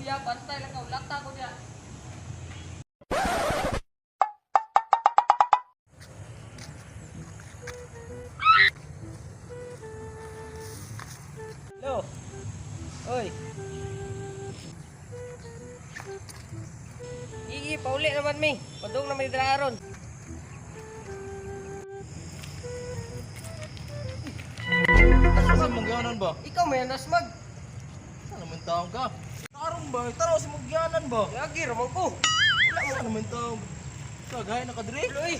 Kuya, bantay lang ka, lata ko diya. Hello. Oy. Igi, pauli naman mi. Padung naman dira aron. Asa mong gyanan ba? Ikaw may nasmag. Sa naman taong ka? Karon ba? Taraw sa mong gyanan ba? Lagi ramon ko. Wala mo naman taong. Kagay na kadre. Uy.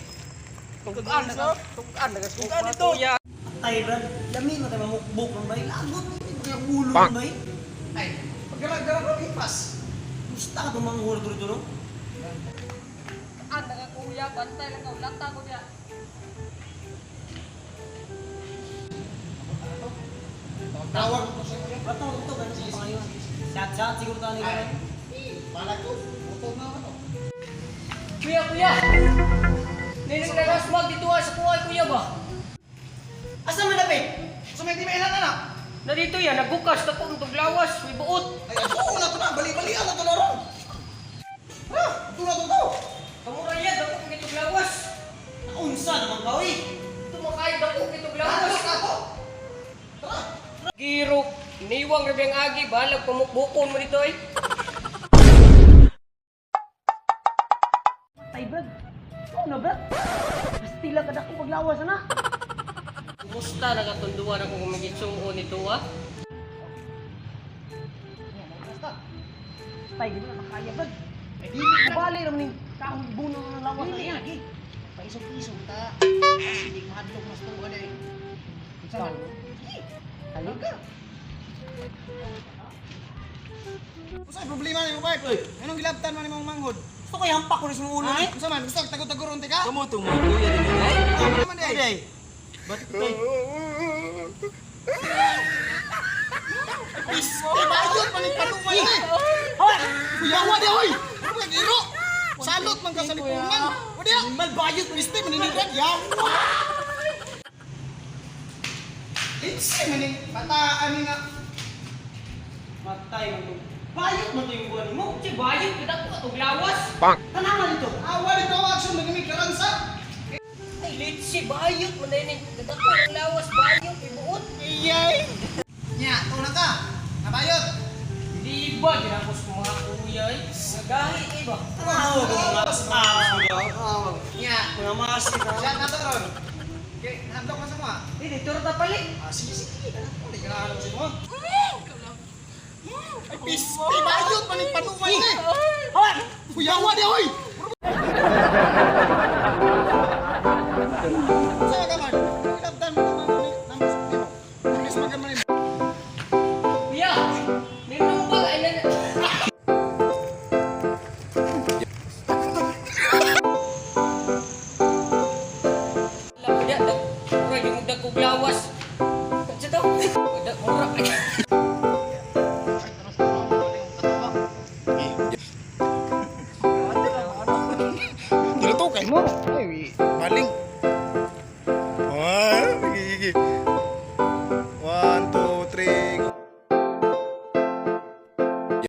Tugaan na tugaan na Tugaan ito. Kuya. Tay brad, lami na tayo mamukbok ng bay. Lagot, hindi pa kaya ulo ng bay. Ay, pagkala-gala ko, ipas. Gusta ka tumanghor duro-duro. Tugaan na ka, kuya, bantay lang ka, lata ko diya. Tawag ko sa inyo. Brad, tawag to, ganun sa pangayon. Chat-chat, siguro tayo nila. Ay, balak ko. Utog na ako to. Kuya, kuya. Nilang nagasmag dito ah, sa kuha kuya ba? Asa man dapit? So may di mailan na. Na dito yan, nagbukas na po ang tuglawas, may buot. Ay, oo na to na. Bali-balian na to na ron. Ha? Ito na to to. Kamura yan, dako kong ituglawas. Naunsa naman ka, uy. Tumakay, dako kong ituglawas. Lakas na to. Tara. Giro, niwang rabi ang agi, bahalag pamukbukon mo dito eh. Tay brad, oo na brad. Pastila ka dako paglawas na. Kumusta nagatunduan ako kung magitsuo nito ah? Tay, di mo na makaya brad. Bali naman yung kahoy buno ng lawas na yan. Paisog-isog ta. Kasi di mahadlok mas tuwa na eh. Ikaw. Halika. Usa problema nimo ba? Anong gilabtan man imong manghod? Gusto ko ihampak ko rin sa mong ulo. Ay, unsa man? Gusto tagod-tagoron ti ka? Kamo tong mga kuya din ay. Ah, man naman di. Batay. Piste bayot man ning patumay ni. Hoy! Kuyawa di oy. Ano ka giro? Salot man ka sa lipungan. Wadi ya. Malbayot piste maninigad yawa. It's maning bataan ni nga. Matay man to. Bayot man to yung buwan mo. Si bayot, kita ko tuglawas. Tanangan dito. Awa dito action magimi karansa. Ay, litsi, bayot man din. Dako ang lawas, bayot, ibuot. Iyay. Nya, tuna ka. Nabayot. Di ba, ginapos ko mga kuya eh. Nagahi eh ba? Tanaw ko mga mas mo daw. Nya. Mga mas ka. Siya na to ron. Okay, handok man sa mga. Eh, dito ra ta palit. Ah, sige, sige. Hindi ka na alam sa mo. Ay, piste, bayot, maning panumay ni. Hoy! Kuyawa di, oy! Saan ka man? Ilabdan mo naman ni nang mo. Please magan man nimo. Kuya, ninumbag ay nan... Alam, kuya, mura yung dagkog lawas. Sa to? Mura. Tinutukay mo. Ay, maling. Ah, sige, sige.